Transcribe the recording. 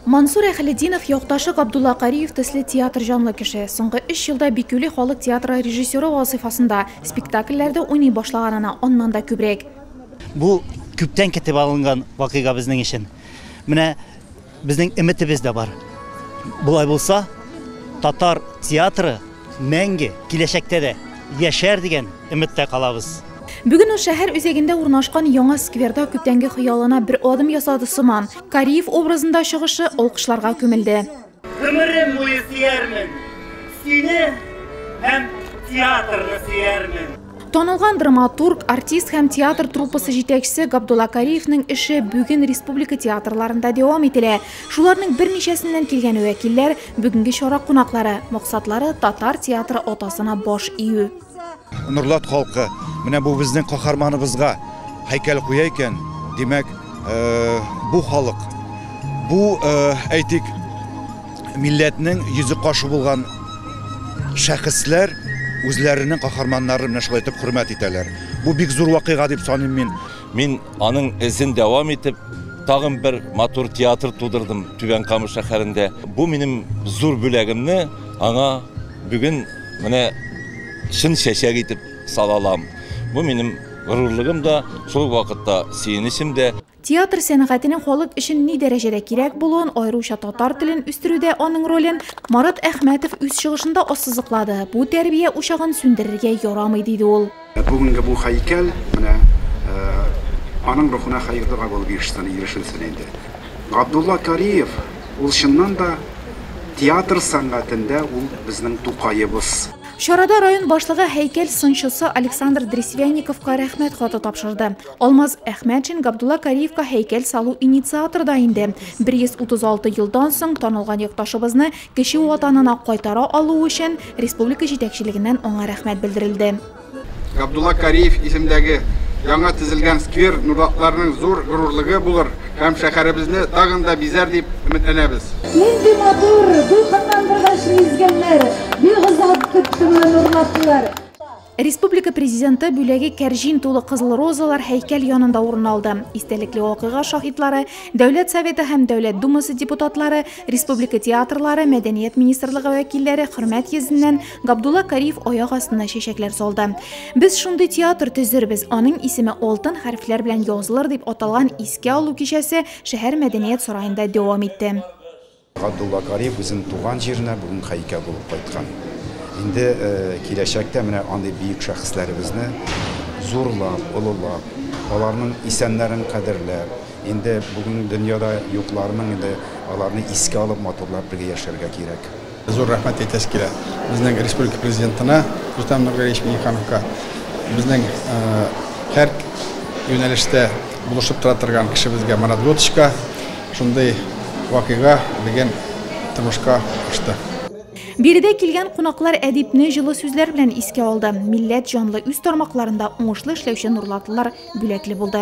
Мансур Әхлетдинов якташы Габдулла Кариев төсле театр җанлы кеше. Соңгы 3 елда Бикүли халык театры режиссеры вазифасында спектакльләрдә уйный башлаганына аннан да күбрәк. Бу күптән көтеп алынган вакыйга безнең өчен. Менә безнең өметебез дә бар. Болай булса, татар театры мәңге киләчәктә дә яшәр дигән өметтә калабыз. Бүген ул шәһәр үзәгендә урнашкан яңа скверда күптәнге хыялына бер адым ясады сыман. Кариев образында чыгышы алкышларга күмелде. Гомерем буе сөярмен сине һәм театрны сөярмен. Танылган драматург, артист һәм театр труппасы җитәкчесе Габдулла Кариевның эше бүген республика театрларында дәвам ителә. Шуларның берничәсеннән килгән вәкилләр бүгенге чара кунаклары, максатлары татар театры атасына баш ию. Нурлат халкы менә бу безнең каһарманыбызга һәйкәл куя икән, димәк, бу халык, бу әйтик, милләтнең йөзе кашы булган шәхесләр үзләренең каһарманнарын менә шулай итеп хөрмәт итәләр. Бу бик зур вакыйга дип саныйм мин. Мин аның эзен дәвам итеп, тагын бер матур театр тудырдым Түбән Кама шәһәрендә. Бу минем зур бүләгемне аңа бүген менә чын чәчәк итеп салалам. Бу минем горурлыгым да, шул вакытта сөенечем дә. Театр сәнгатенең халык өчен ни дәрәҗәдә кирәк булуын, аеруча татар телен үстерүдә аның ролен Марат Әхмәтов үз чыгышында ассызыклады. Бу тәрбия учагын сүндерергә ярамый, диде ул. Бүгенге бу һәйкәл менә аның рухына хәер дога булып ирешелсен инде. Габдулла Кариев ул чыннан да театр сәнгатендә ул безнең Тукаебыз. Чарада район башлыгы һәйкәл сынчысы Александр Дресвянниковка рәхмәт хаты тапшырды. Алмаз Әхмәтшин Габдулла Кариевка һәйкәл салу инициаторы да инде. 136 елдан соң танылган якташыбызны кече ватанына кайтара алу өчен республика җитәкчелегеннән аңа рәхмәт белдерелде. Габдулла Кариев исемдәге яңа төзелгән сквер нурлатларның зур горурлыгы булыр һәм шәһәребезне тагын да бизәр дип өметләнәбез. Нинди матур, дулкынландыргыч мизгелләр, бик озак көттем нурлатлар. Республика президенты бүләге кәрҗин тулы кызыл розалар һәйкәл янында урын алды. Истәлекле вакыйга шаһитлары, Дәүләт Советы һәм Дәүләт Думасы депутатлары, республика театрлары, мәдәният министрлыгы вәкилләре хөрмәт йөзеннән Габдулла Кариев аяк астына чәчәкләр салды. Без шундый театр төзербез, аның исеме алтын хәрефләр белән язылыр дип аталган искә алу кичәсе шәһәр мәдәният сараенда дәвам итте. Габдулла Кариев үзенең туган җиренә бүген һәйкәл булып кайткан. Инде киләчәктә менә андый бөек шәхесләребезне зурлап, олылап, аларның исәннәрен кадерләп, инде бүген дөньяда юкларының инде аларны искә алып, матурлап бергә яшәргә кирәк. Зур рәхмәт әйтәсе килә безнең республика президентына Рөстәм Нургалиевич Миңнехановка, безнең һәр юнәлештә булышып тора торган кешебезгә Марат Готовичка шундый вакыйга бүген тормышка ашты. Биредә килгән кунаклар әдипне җылы сүзләр белән искә алды. Милләт җанлы үз тармакларында уңышлы эшләүче нурлатлылар бүләкле булды.